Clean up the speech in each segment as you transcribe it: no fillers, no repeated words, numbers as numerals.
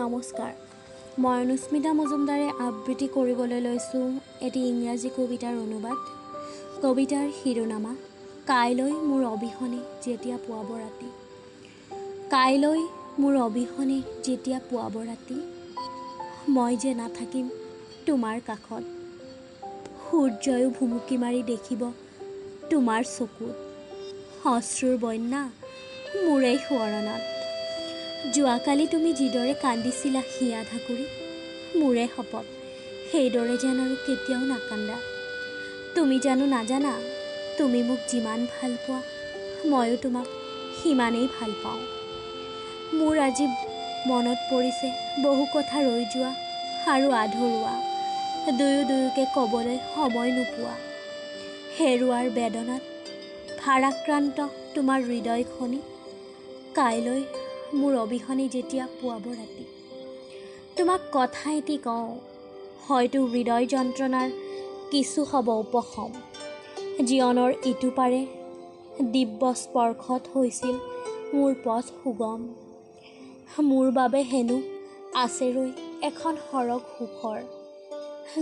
নমস্কাৰ, মই অনুস্মিতা মজুমদাৰে আবৃত্তি কৰিবলৈ লৈছোঁ এটি ইংৰাজী কবিতাৰ অনুবাদ। কবিতাৰ শিৰোনামা কাইলৈ মোৰ অবিহনে যেতিয়া পুৱাব ৰাতি। কাইলৈ মোৰ অবিহনে যেতিয়া পুৱাব ৰাতি, মই যে নাথাকিম তোমাৰ কাষত, সূৰ্যয়ো ভুমুকি মাৰি দেখিব তোমাৰ চকুত অশ্ৰুৰ বন্যা মোৰেই সোঁৱৰণত। যোৱাকালি তুমি যিদৰে কান্দিছিলা হিয়া ঢাকুৰি, মোৰে শপত সেইদৰে যেন আৰু কেতিয়াও নাকান্দা। তুমি জানো নাজানা, তুমি মোক যিমান ভাল পোৱা ময়ো তোমাক সিমানেই ভাল পাওঁ। মোৰ আজি মনত পৰিছে বহু কথা ৰৈ যোৱা আৰু আধৰুৱা, দুয়ো দুয়োকে ক'বলৈ সময় নোপোৱা। হেৰুৱাৰ বেদনাত ভাৰাক্ৰান্ত তোমাৰ হৃদয়খনি কাইলৈ মোৰ অবিহনে যেতিয়া পুৱাব ৰাতি। তোমাক কথা এটি কওঁ, হয়তো হৃদয় যন্ত্ৰণাৰ কিছু হ'ব উপশম। জীৱনৰ ইটো পাৰে দিব্য স্পৰ্শত হৈছিল মোৰ পথ সুগম। মোৰ বাবে হেনো আছে ৰৈ এখন সৰগ সুখৰ,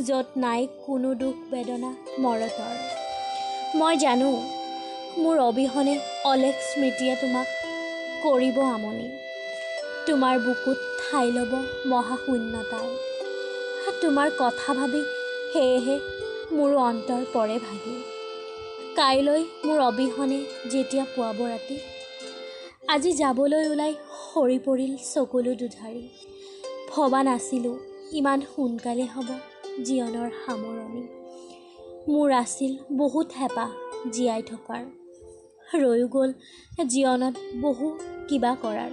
য'ত নাই কোনো দুখ বেদনা মৰতৰ। মই জানো মোৰ অবিহনে অলেখ স্মৃতিয়ে তোমাক কৰিব আমনি, তোমাৰ বুকুত ঠাই ল'ব মহাশূন্যতাই। তোমাৰ কথা ভাবি সেয়েহে মোৰো অন্তৰ পৰে ভাগি। কাইলৈ মোৰ অবিহনে যেতিয়া পুৱাব ৰাতি, আজি যাবলৈ ওলাই সৰি পৰিল চকুলো দুধাৰি। ভবা নাছিলোঁ ইমান সোনকালে হ'ব জীৱনৰ সামৰণি। মোৰ আছিল বহুত হেঁপাহ জীয়াই থকাৰ, ৰৈও গ'ল জীৱনত বহু কিবা কৰাৰ।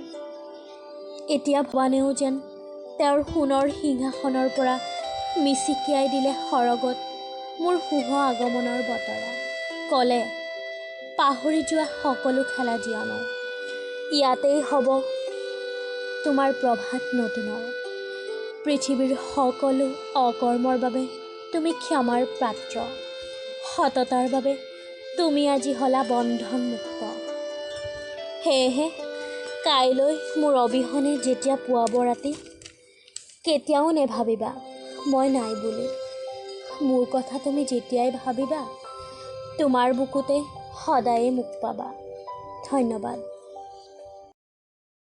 এতিয়া ভগৱানেও যেন তেওঁৰ সোণৰ সিংহাসনৰ পৰা মিচিকিয়াই দিলে সৰগত মোৰ শুভ আগমনৰ বতৰা। ক'লে, পাহৰি যোৱা সকলো খেলা জীৱনৰ, ইয়াতেই হ'ব তোমাৰ প্ৰভাত নতুনৰ। পৃথিৱীৰ সকলো অকৰ্মৰ বাবে তুমি ক্ষমাৰ পাত্ৰ, সততাৰ বাবে তুমি আজি হ'লা বন্ধনমুক্ত। সেয়েহে কাইলৈ মোৰ অবিহনে যেতিয়া পুৱাব ৰাতি, কেতিয়াও নেভাবিবা মই নাই বুলি। মোৰ কথা তুমি যেতিয়াই ভাবিবা, তোমাৰ বুকুতে সদায়ে মোক পাবা। ধন্যবাদ।